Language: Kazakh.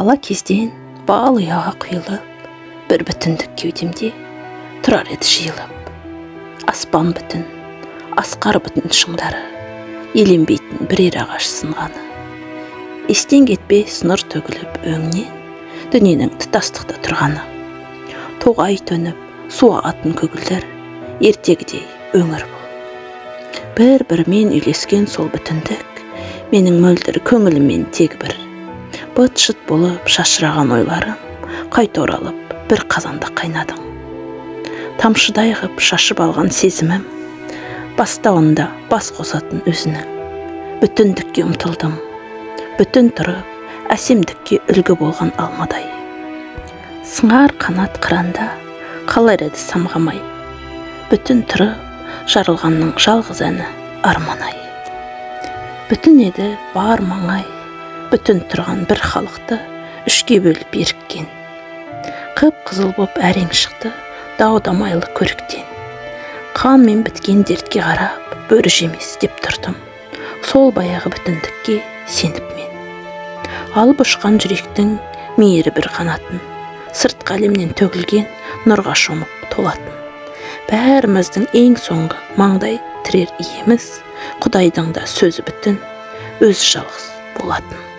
Бала кезден бал ұяға құйылып, бір бүтіндік кеудемде тұрар еді жиылып. Аспан бүтін, асқар бүтін шыңдары, еленбейтін бірер ағаш сынғаны. Естен кетпес нұр төгіліп өңнен, дүниенің тұтастықта тұрғаны. Тоғай төніп, су ағатын көгілдір, ертегідей өңір бұл. Бір-бірімен үйлескен сол бүтіндік, менің мөлдір көңіліммен тегі бір. Быт-шыт болып шашыраған ойларым, қайта оралып бір қазанда қайнадың. Тамшыдай ғып шашып алған сезімім, бастауында бас қосатын өзінің. Бүтіндікке ұмтылдым, бүтін тұрып, әсемдікке үлгі болған алмадай. Сыңар қанат қыранда қалар еді самғамай, бүтін тұрып, жарылғанның жалғыз әні арман-ай. Бүтін еді бар маңай, бүтін тұрған бір халықты үшке бөліп еріккен. Қып-қызыл боп әрең шықты дау-дамайлы көріктен. Қанмен біткен дертке қарап, бөрі жемес деп тұрдым. Сол баяғы бүтіндікке сеніп мен. Алып ұшқан жүректің мейірі бір қанатын, сыртқы әлемнен төгілген нұрға шомып толатын. Бәріміздің ең соңғы маңдай тірер иеміз, Құдайдың да сөзі бүтін, өзі жалғыз болатын.